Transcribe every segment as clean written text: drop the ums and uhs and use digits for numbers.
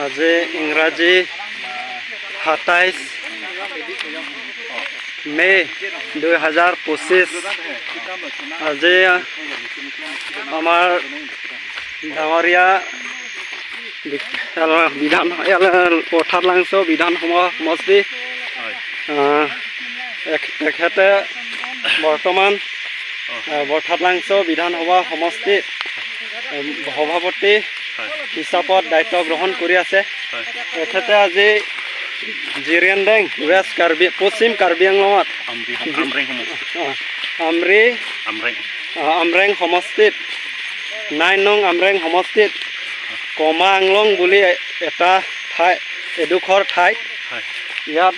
আজি ইংৰাজী 27 মে' 2025। আজি আমাৰ ডাঙৰীয়া বিধান বৰঠালাংছ বিধানসভা সমষ্টি তেখেতে বৰ্তমান বৰঠালাংছ বিধানসভা সমষ্টিত সভাপতি হিচাপত দায়িত্ব গ্ৰহণ কৰি আছে। তেখেতে আজি জিৰিয়ানডেং, ৱেষ্ট কাৰ্বি, পশ্চিম কাৰ্বি আংলঙত আমৰেং সমষ্টি। আমৰি আমৰেং। আমৰেং সমষ্টিত, 9 নং আমৰেং সমষ্টিত কমা আংলং বুলি এটা ঠাই, এডোখৰ ঠাইত ইয়াত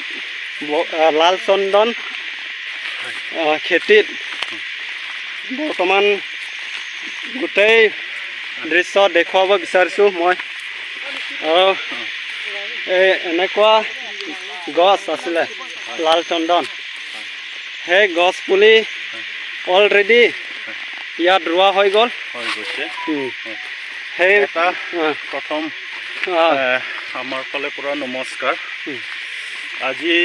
লাল চন্দন খেতিত বৰ্তমান গোটেই দৃশ্য দেখুৱাব বিচাৰিছোঁ মই। আৰু এই এনেকুৱা গছ আছিলে লাল চন্দন, সেই গছ পুলি অলৰেডি ইয়াত ৰোৱা হৈ গ'ল। হৈ গৈছে। সেই এটা প্ৰথম আমাৰ ফালৰ পৰা নমস্কাৰ। আজি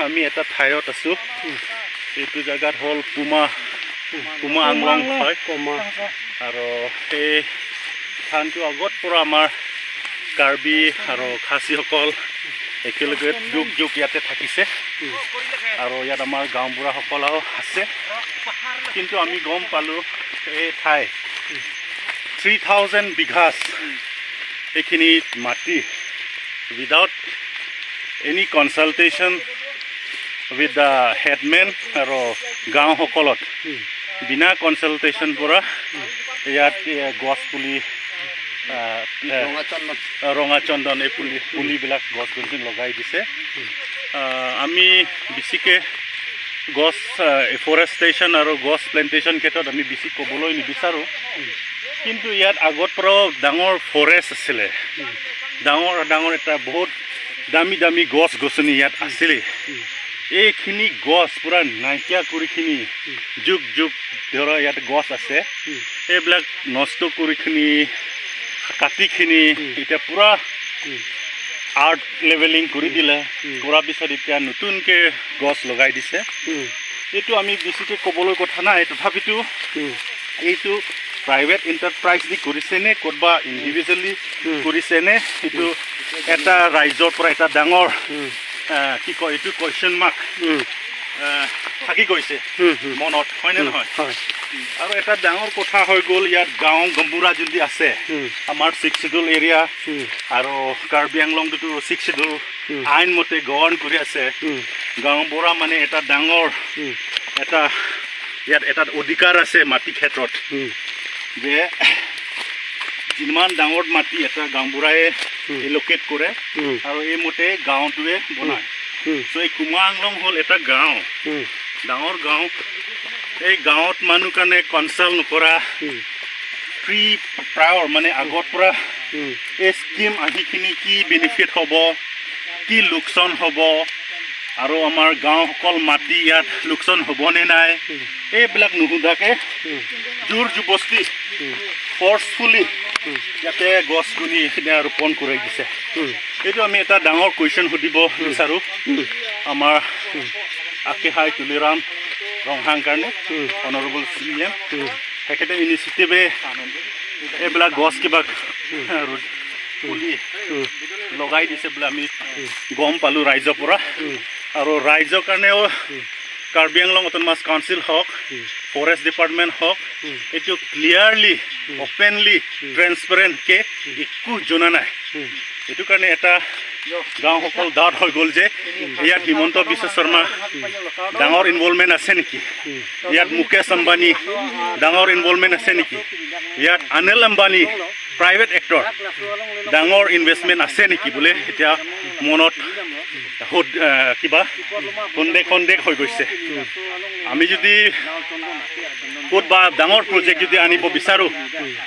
আমি এটা ঠাইত আছোঁ। এইটো জেগাত হ'ল পুমা আংলং হয়। কমা। আৰু সেই স্থানটো আগত পৰা আমাৰ কাৰ্বি আৰু খাচীসকল একেলগে যুগ যুগ ইয়াতে থাকিছে আৰু ইয়াত আমাৰ গাঁওবুঢ়াসকলো আছে। কিন্তু আমি গম পালোঁ, এই ঠাই 3000 বিঘাছ এইখিনি মাটি without any consultation with the headman আৰু গাঁওসকলত বিনা কনচালটেশ্যন পৰা ইয়াত গছ পুলি, ৰঙা চন্দন এই পুলিবিলাক, গছ গছনি লগাই দিছে। আমি বেছিকৈ গছ ফৰেষ্টেশ্যন আৰু গছ প্লেণ্টেশ্যন ক্ষেত্ৰত আমি বেছি ক'বলৈ নিবিচাৰোঁ। কিন্তু ইয়াত আগত পৰাও ডাঙৰ ফৰেষ্ট আছিলে, ডাঙৰ ডাঙৰ এটা বহুত দামী দামী গছ গছনি ইয়াত আছিলে। এইখিনি গছ পূৰা নাইকিয়া কৰিখিনি, যুগ যুগ ধৰা ইয়াত গছ আছে, এইবিলাক নষ্ট কৰিখিনি, কাটিখিনি এতিয়া পূৰা আৰ্থ লেভেলিং কৰি দিলে। কৰাৰ পিছত এতিয়া নতুনকৈ গছ লগাই দিছে। এইটো আমি বেছিকৈ ক'বলৈ কথা নাই, তথাপিতো এইটো প্ৰাইভেট এণ্টাৰপ্ৰাইজ দি কৰিছে নে ক'ৰবা ইণ্ডিভিজুৱেলি কৰিছে নে, এইটো এটা ৰাইজৰ পৰা এটা ডাঙৰ কি কয় এইটো, কুৱেশ্যন মাৰ্ক থাকি গৈছে মনত, হয়নে নহয়? হয়। আৰু এটা ডাঙৰ কথা হৈ গ'ল, ইয়াত গাঁও গাঁওবুঢ়া যদি আছে, আমাৰ ছিক্স চিডুল এৰিয়া আৰু কাৰ্বি আংলংটোতো ছিক্স চিডুল আইনমতে গভৰ্ণ কৰি আছে। গাঁওবুঢ়া মানে এটা ডাঙৰ এটা ইয়াত এটা অধিকাৰ আছে মাটি ক্ষেত্ৰত যে যিমান ডাঙৰ মাটি এটা গাঁওবুঢ়াই এল'কেট কৰে আৰু এইমতে গাঁওটোৱে বনায়। চ' এই কুমা আংলং হ'ল এটা গাঁও, ডাঙৰ গাঁও। এই গাঁৱত মানুহ কাৰণে কনচাল্ট নকৰা, প্ৰি প্ৰায়ৰ মানে আগৰ পৰা এই স্কিম আহিখিনি কি বেনিফিট হ'ব, কি লোকচান হ'ব আৰু আমাৰ গাঁওসকল মাটি ইয়াত লোকচান হ'বনে নাই, এইবিলাক নুসুধাকে জোৰ জবস্তি ফৰ্চফুলি ইয়াতে গছ গছনি ৰোপণ কৰি দিছে। এইটো আমি এটা ডাঙৰ কুৱেশ্যন সুধিব বিচাৰোঁ আমাৰ আকেহাই তুলিৰাম ৰংহাং কাৰণে, অনাৰেবল চি এম, তেখেতে ইনিচিয়েটিভে এইবিলাক গছ কিবা পুলি লগাই দিছে বোলে আমি গম পালোঁ ৰাইজৰ পৰা। আৰু ৰাইজৰ কাৰণেও কাৰ্বি আংলং অট'নমাছ কাউন্সিল হওক, ফৰেষ্ট ডিপাৰ্টমেণ্ট হওক, এইটো ক্লিয়াৰলি, অপেনলি, ট্ৰেন্সপাৰেণ্টকৈ একো জনা নাই। এইটো কাৰণে এটা গাঁওসকল ডাউট হৈ গ'ল যে ইয়াত হিমন্ত বিশ্ব শৰ্মা ডাঙৰ ইনভলভমেণ্ট আছে নেকি, ইয়াত মুকেশ আম্বানী ডাঙৰ ইনভলভমেণ্ট আছে নেকি, ইয়াত অনিল আম্বানী প্ৰাইভেট এক্টৰ ডাঙৰ ইনভেষ্টমেণ্ট আছে নেকি বোলে এতিয়া মনত কিবা সন্দেহ সন্দেহ হৈ গৈছে। আমি যদি ক'ত বা ডাঙৰ প্ৰজেক্ট যদি আনিব বিচাৰোঁ,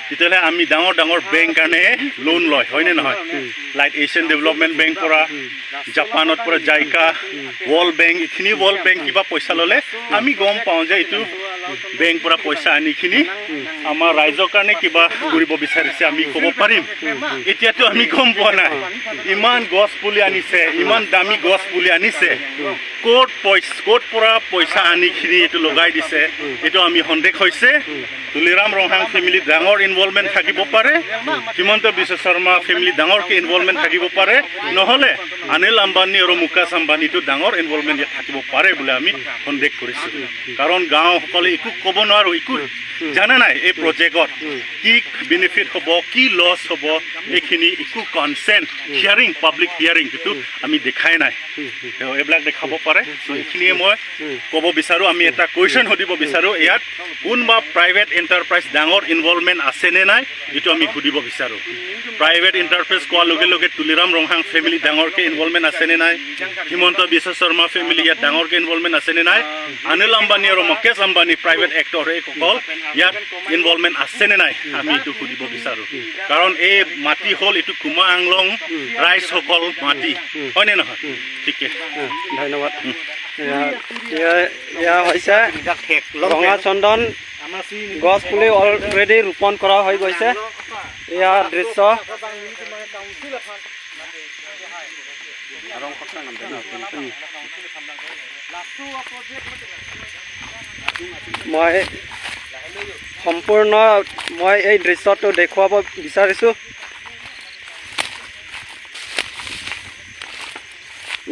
তেতিয়াহ'লে আমি ডাঙৰ ডাঙৰ বেংক কাৰণে লোন লয়, হয়নে নহয়? লাইক এছিয়ান ডেভেলপমেণ্ট বেংক পৰা, জাপানত পৰা জাইকা, ৱৰ্ল্ড বেংক, এইখিনি ৱৰ্ল্ড বেংক কিবা পইচা ল'লে আমি গম পাওঁ যে এইটো বেংক পৰা পইচা আনিখিনি আমাৰ ৰাইজৰ কাৰণে কিবা কৰিব বিচাৰিছে, আমি ক'ব পাৰিম। এতিয়াতো আমি গম পোৱা নাই। ইমান গছ পুলি আনিছে, ইমান দামী গছ পুলি আনিছে, ক'ত পৰা পইচা আনিখিনি এইটো লগাই দিছে, এইটো আমি সন্দেহ হৈছে। তুলিৰাম ৰংহাং ফেমিলি ডাঙৰ ইনভলভমেণ্ট থাকিব পাৰে, হিমন্ত বিশ্ব শৰ্মা ফেমিলি ডাঙৰকৈ ইনভলভমেণ্ট থাকিব পাৰে, নহ'লে অনিল আম্বানী আৰু মুকেশ আম্বানীটো ডাঙৰ ইনভলভমেণ্ট ইয়াত থাকিব পাৰে বুলি আমি সন্দেহ কৰিছোঁ। কাৰণ গাঁওসকলে একো ক'ব নোৱাৰোঁ, একো জানা নাই এই প্ৰজেক্টত কি বেনিফিট হ'ব, কি লছ হ'ব, এইখিনি একো কনচেণ্ট হিয়াৰিং, পাব্লিক হিয়াৰিং যিটো আমি দেখাই নাই, তেওঁ এইবিলাক দেখাব পাৰে। চ' এইখিনিয়ে মই ক'ব বিচাৰোঁ। আমি এটা কুৱেশ্যন সুধিব বিচাৰোঁ, ইয়াত কোনোবা প্ৰাইভেট এণ্টাৰপ্ৰাইজ ডাঙৰ ইনভলভমেণ্ট আছেনে নাই, এইটো আমি সুধিব বিচাৰোঁ। প্ৰাইভেট এণ্টাৰপ্ৰাইজ কোৱাৰ লগে লগে তুলিৰাম ৰংহাং ফেমিলি ডাঙৰকৈ ইনভলভমেণ্ট আছেনে নাই, হিমন্ত বিশ্ব শৰ্মা ফেমিলি ইয়াত ডাঙৰকৈ ইনভলভমেণ্ট আছেনে নাই, অনিল আম্বানী আৰু মুকেশ আম্বানী প্ৰাইভেট এক্টৰ এইসকল ইয়াত ইনভলভমেণ্ট আছেনে নাই, আমি এইটো সুধিব বিচাৰোঁ। কাৰণ এই মাটি হ'ল এইটো কুমা আংলং ৰাইজসকল মাটি, হয়নে নহয়? ঠিকে। ধন্যবাদ। এয়া হৈছে ৰঙা চন্দন গছ পুলি অলৰেডি ৰোপণ কৰা হৈ গৈছে। এয়া দৃশ্য। মই সম্পূৰ্ণ মই এই দৃশ্যটো দেখুৱাব বিচাৰিছোঁ।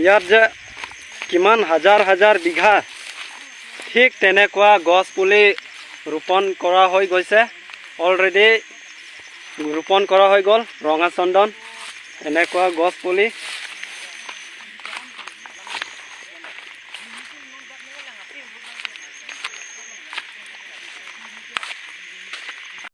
ইয়াত যে কিমান হাজাৰ হাজাৰ বিঘা ঠিক তেনেকুৱা গছ পুলি ৰোপণ কৰা হৈ গৈছে, অলৰেডি ৰোপণ কৰা হৈ গ'ল ৰঙা চন্দন এনেকুৱা গছ পুলি।